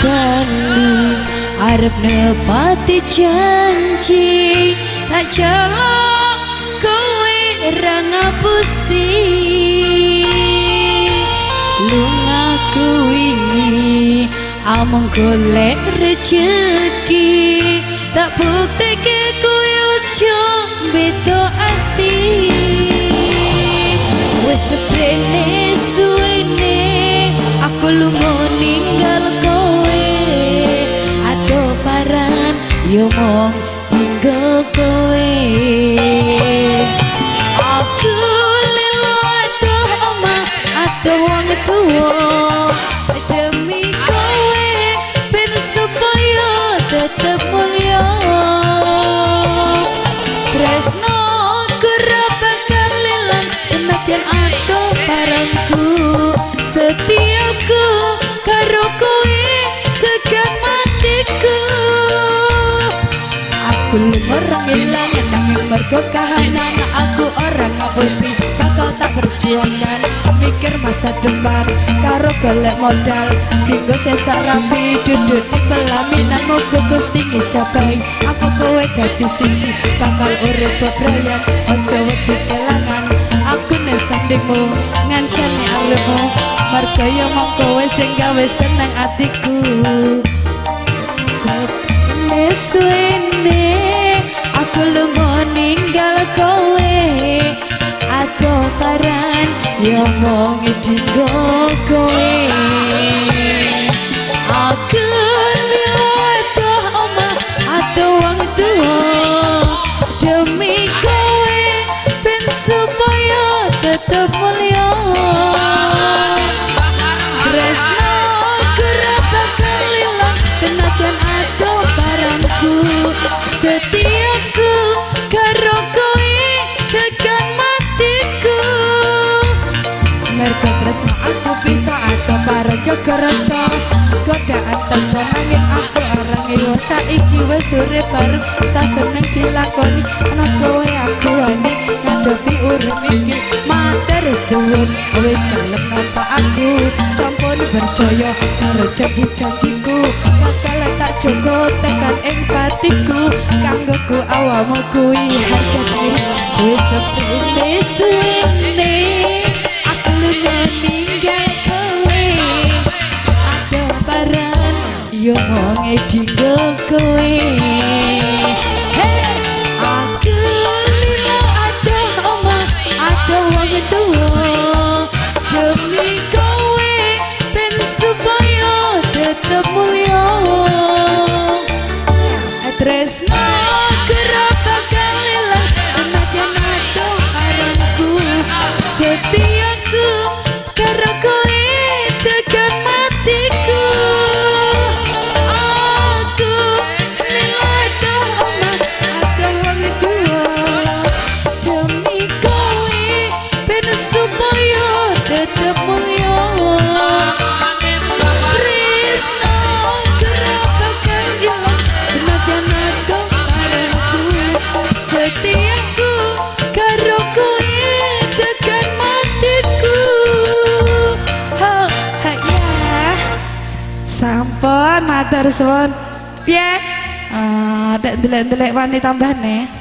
Bali arep nepati janji, tak jaluk kowe ra ngapusi. Lungaku wingi amung golek rejeki, tak bukteke kowe ojo beda ati. Wis seprene suwene aku lunga ninggal kowe, adoh paran yo mung tinggal kowe. Aku lilo adoh omah adoh wong tuwa demi kowe, ben supaya tetep mulya. Tresno ora bakal ilang senajan adoh parangku, setiaku karo kowe tekan matiku. Aku lunga ora ngilang nanging mergo kahanan, aku ora ngapusi bakal tak perjuangkan. Mikir masa depan karo golek modal dinggo sesuk rabi duduk di pelaminan. Muga Gusti ngijabahi aku kowe dadi siji, bakal urip bebrayan aja wedi kelangan. Aku nesandingmu ngancani arepmu, mergo yo mung kowe sing gawe seneng atiku. Suwene aku lunga ninggal kowe, adoh paran yo mung dinggo kowe. Aku lilo adoh omah adoh wong tuwa demi kowe, ben supaya tetep mulya. Tresno ora bakal ilang senajan adoh parangku, setiaku karo kowe tekan matiku. Mergo tresno aku bisa adoh para jaga rasa, godaan teko nanging aku ora ngiwo. Saiki wis urip bareng saseneng dilakoni, ana kowe aku wani ngadepi urip iki. Matur suwun wis gelem nampa aku, sampun percaya karo janji-janjiku, bakal tak jaga tekan ing patiku. Kanggo ku awakmu kuwi harga diri. Wis seprene suwene aku lunga ninggal kowe, adoh paran yo mung dinggo kowe. Hey, aku lilo adoh omah adoh wong tuwa demi kowe, ben supaya tetep mulya. Tresno ora bakal ilang senajan adoh parangku, setiaku karo kowe tekan matiku. Aku lilo adoh omah adoh wong tuwa demi kowe, ben supaya tetep mulya. Tresno ora bakal ilang senajan adoh parangku, setiaku karo kowe tekan matiku. Ha ha ya. Sampun matur suwun. Piye? Ah, dek ndelek-ndelek wani tambahne.